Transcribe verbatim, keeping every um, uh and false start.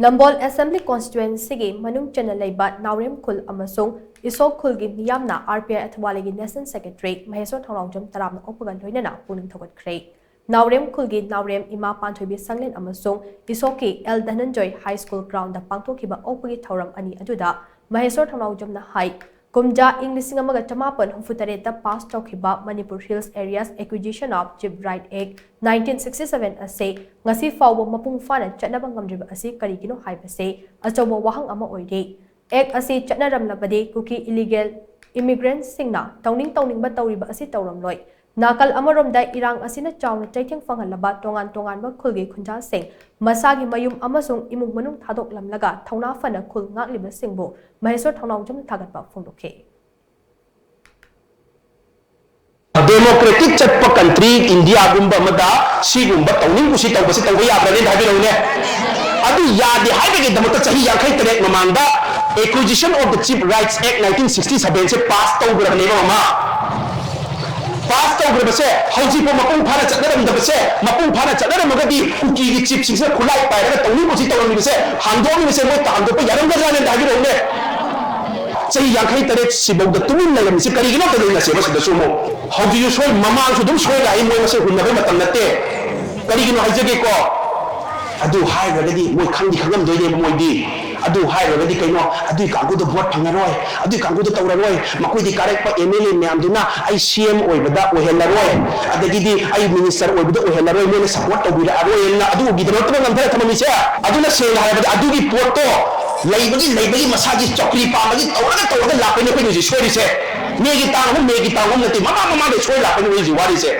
ꯅꯝꯕꯣꯜ assembly ꯀꯣꯟꯁꯇꯤꯇ꯭ꯋꯦꯟꯁꯤꯒꯤ ꯃꯅꯨꯡ ꯆꯟꯅ ꯂꯩꯕ ꯅꯥꯎꯔꯦꯝ ꯈꯨꯜ ꯑꯃꯁꯨꯡ ꯏꯁꯣꯛ ꯈꯨꯜꯒꯤ ꯃꯤꯌꯥꯝꯅ ꯑꯥꯔ ꯄꯤ ꯑꯥꯏ ꯑꯊꯋꯥꯂꯤꯒꯤ ꯅꯦꯁꯅꯦꯜ ꯁꯦꯀ꯭ꯔꯦꯇꯔꯤ ꯃꯍꯦꯁꯣꯔ ꯊꯧꯅꯥꯎꯖꯝ ꯇꯔꯥꯝꯅ ꯑꯣꯛꯄꯒ ꯂꯣꯏꯅꯅ ꯄꯨꯛꯅꯤꯡ ꯊꯧꯒꯠꯈ꯭ꯔꯦ꯫ ꯅꯥꯎꯔꯦꯝ ꯈꯨꯜꯒꯤ ꯅꯥꯎꯔꯦꯝ ꯏꯃꯥ ꯄꯥꯟꯊꯣꯏꯕꯤ ꯁꯪꯂꯦꯟ ꯑꯃꯁꯨꯡ ꯏꯁꯣꯛꯀꯤ ꯑꯦꯜ ꯙꯅꯟꯖꯣꯏ ꯍꯥꯏ ꯁ꯭ꯀꯨꯜ ꯒ꯭ꯔꯥꯎꯟꯗ ꯄꯥꯡꯊꯣꯛꯈꯤꯕ ꯑꯣꯛꯄꯒꯤ ꯊꯧꯔꯝ ꯑꯅꯤ ꯑꯗꯨꯗ ꯃꯍꯦꯁꯣꯔ ꯊꯧꯅꯥꯎꯖꯝꯅ ꯍꯥꯏ, ꯀꯨꯝꯖꯥ ꯏꯪ ꯂꯤꯁꯤꯡ ꯑꯃꯒ ꯆꯃꯥꯄꯟ ꯍꯨꯝꯐꯨ ꯇꯔꯦꯠꯇ ꯄꯥꯁ ꯇꯧꯈꯤꯕ Manipur Hills Areas Acquisition of Chief Right Act nineteen sixty seven ꯑꯁꯤ ꯉꯁꯤ ꯐꯥꯎꯕ ꯃꯄꯨꯡ ꯐꯥꯅ ꯆꯠꯅꯕ ꯉꯝꯗ꯭ꯔꯤꯕ ꯑꯁꯤ ꯀꯔꯤꯒꯤꯅꯣ ꯍꯥꯏꯕꯁꯤ ꯑꯆꯧꯕ ꯋꯥꯍꯪ ꯑꯃ ꯑꯣꯏꯔꯤ꯫ ꯑꯦꯛ ꯑꯁꯤ ꯆꯠꯅꯔꯝꯂꯕꯗꯤ ꯀꯨꯀꯤ ꯏꯂꯤꯒꯦꯜ ꯏꯃꯤꯒ꯭ꯔꯦꯟꯠꯁꯤꯡꯅ ꯇꯧꯅꯤꯡ ꯇꯧꯅꯤꯡꯕ ꯇꯧꯔꯤꯕ ꯑꯁꯤ ꯇꯧꯔꯝꯂꯣꯏ꯫ ꯅꯥꯀꯜ ꯑꯃꯔꯣꯝꯗ ꯏꯔꯥꯡ ꯑꯁꯤꯅ ꯆꯥꯎꯅ ꯆꯩꯊꯦꯡ ꯐꯪꯍꯜꯂꯕ ꯇꯣꯉꯥꯟ ꯇꯣꯉꯥꯟꯕ ꯈꯨꯜꯒꯤ ꯈꯨꯟꯖꯥꯁꯤꯡ ꯃꯁꯥꯒꯤ ꯃꯌꯨꯝ ꯑꯃꯁꯨꯡ ꯏꯃꯨꯡ ꯃꯅꯨꯡ ꯊꯥꯗꯣꯛꯂꯝꯂꯒ ꯊꯧꯅꯥ ꯐꯅ ꯈꯨꯜ ꯉꯥꯛꯂꯤꯕꯁꯤꯡꯕꯨ ꯃꯍꯦꯁꯣꯔ ꯊꯧꯅꯥꯎꯖꯝꯅ ꯊꯥꯒꯠꯄ ꯐꯣꯡꯗꯣꯛꯈꯤ꯫ ꯗꯦꯃꯣꯀ꯭ꯔꯦꯇꯤꯛ ꯆꯠꯄ ꯀꯟꯇ꯭ꯔꯤ ꯏꯟꯗꯤꯌꯥꯒꯨꯝꯕ ꯑꯃꯗ ꯁꯤꯒꯨꯝꯕ ꯇꯧꯅꯤꯡ ꯀꯨꯁꯤ ꯇꯧꯕꯁꯤ ꯇꯧꯕ ꯌꯥꯕ꯭ꯔꯅꯦ ꯍꯥꯏꯕꯤꯔꯛꯎꯅꯦ꯫ ꯑꯗꯨ ꯌꯥꯗꯦ ꯍꯥꯏꯕꯒꯤꯗꯃꯛꯇ ꯆꯍꯤ ꯌꯥꯡꯈꯩ ꯇꯔꯦꯠ ꯃꯃꯥꯡꯗ Acquisition of the Chief Rights Act nineteen sixty seven say pass ꯇꯧꯈ꯭ꯔꯕꯅꯦꯕ ꯃꯃꯥ꯫ ꯄꯥꯁ ꯇꯧꯈ꯭ꯔꯕꯁꯦ ꯍꯧꯖꯤꯛꯐꯥꯎ ꯃꯄꯨꯡ ꯐꯥꯅ ꯆꯠꯅꯔꯝꯗꯕꯁꯦ, ꯃꯄꯨꯡ ꯐꯥꯅ ꯆꯠꯅꯔꯝꯃꯒꯗꯤ ꯀꯨꯀꯤꯒꯤ ꯆꯤꯞꯁꯤꯡꯁꯤꯅ ꯈꯨꯠꯂꯥꯏ ꯄꯥꯏꯔꯒ ꯇꯧꯅꯤꯡ ꯀꯨꯁꯤ ꯇꯧꯔꯝꯃꯤꯕꯁꯦ ꯍꯥꯡꯗꯣꯛꯑꯝꯃꯤꯕꯁꯦ ꯃꯣꯏ ꯇꯥꯍꯟꯗꯣꯛꯄ ꯌꯥꯔꯝꯒꯗ꯭ꯔꯥꯅꯦ ꯑꯝꯇ ꯍꯥꯏꯕꯤꯔꯛꯎꯅꯦ꯫ ꯆꯍꯤ ꯌꯥꯡꯈꯩ ꯇꯔꯦꯠ ꯁꯤꯐꯧꯗ ꯇꯨꯃꯤꯟ ꯂꯩꯔꯝꯃꯤꯁꯦ ꯀꯔꯤꯒꯤꯅꯣ ꯑꯝꯇ ꯅꯩꯅꯁꯦꯕ ꯁꯤꯗꯁꯨ ꯑꯃꯨꯛ꯫ ꯍꯧꯖꯤꯛꯁꯨ ꯁꯣꯏ, ꯃꯃꯥꯡꯁꯨ ꯑꯗꯨꯝ ꯁꯣꯏ ꯂꯥꯛꯏ, ꯃꯣꯏ ꯃꯁꯦ ꯍꯨꯟꯅꯕꯩ ꯃꯇꯝ ꯅꯠꯇꯦ꯫ ꯀꯔꯤꯒꯤꯅꯣ ꯍꯥꯏꯖꯒꯦꯀꯣ꯫ ꯑꯗꯨ ꯍꯥꯏꯈ꯭ꯔꯒꯗꯤ ꯃꯣꯏ ꯈꯪꯗꯤ ꯈꯪꯉꯝꯗꯣꯏꯅꯦꯕ ꯃꯣꯏꯗꯤ꯫ ꯑꯗꯨ ꯍꯥꯏꯈ꯭ꯔꯒꯗꯤ ꯀꯩꯅꯣ, ꯑꯗꯨꯏ ꯀꯥꯡꯕꯨꯗꯣ ꯚꯣꯠ ꯐꯪꯉꯔꯣꯏ, ꯑꯗꯨꯏ ꯀꯥꯡꯕꯨꯗꯣ ꯇꯧꯔꯔꯣꯏ, ꯃꯈꯣꯏꯗꯤ ꯀꯥꯔꯛꯄ ꯑꯦꯝ ꯑꯦꯜ ꯑꯦ ꯃꯌꯥꯝꯗꯨꯅ ꯑꯩ ꯁꯤ ꯑꯦꯝ ꯑꯣꯏꯕꯗ ꯑꯣꯏꯍꯜꯂꯔꯣꯏ, ꯑꯗꯒꯤꯗꯤ ꯑꯩ ꯃꯤꯅꯤꯁꯇꯔ ꯑꯣꯏꯕꯗ ꯑꯣꯏꯍꯜꯂꯔꯣꯏ, ꯃꯣꯏꯅ ꯁꯄꯣꯔꯠ ꯇꯧꯕꯤꯔꯛꯑꯔꯣꯏꯅ ꯑꯗꯨꯒꯤꯗꯃꯛꯇ ꯅꯝꯊꯔ ꯊꯝꯃꯝꯃꯤꯁꯦ꯫ ꯑꯗꯨꯅ ꯁꯦꯡꯅ ꯍꯥꯏꯔꯕꯗ ꯑꯗꯨꯒꯤ ꯄꯣꯠꯇꯣ ꯂꯩꯕꯒꯤ ꯂꯩꯕꯒꯤ ꯃꯁꯥꯒꯤ ꯆꯧꯀ꯭ꯔꯤ ꯄꯥꯝꯕꯒꯤ ꯇꯧꯔꯒ ꯇꯧꯔꯒ ꯂꯥꯛꯄꯩꯅꯦ ꯑꯩꯈꯣꯏꯅ ꯍꯧꯖꯤꯛ ꯁꯣꯏꯔꯤꯁꯦ꯫ ꯃꯦꯒꯤ ꯇꯥꯡ ꯑꯍꯨꯝ, ꯃꯦꯒꯤ ꯇꯥꯡ ꯑꯍꯨꯝ ꯅꯠꯇꯦ, ꯃꯃꯥꯡ ꯃꯃꯥꯡꯗ ꯁꯣꯏ ꯂꯥꯛꯄꯅꯦ ꯍꯧꯖꯤꯛ ꯋꯥꯔꯤꯁꯦ꯫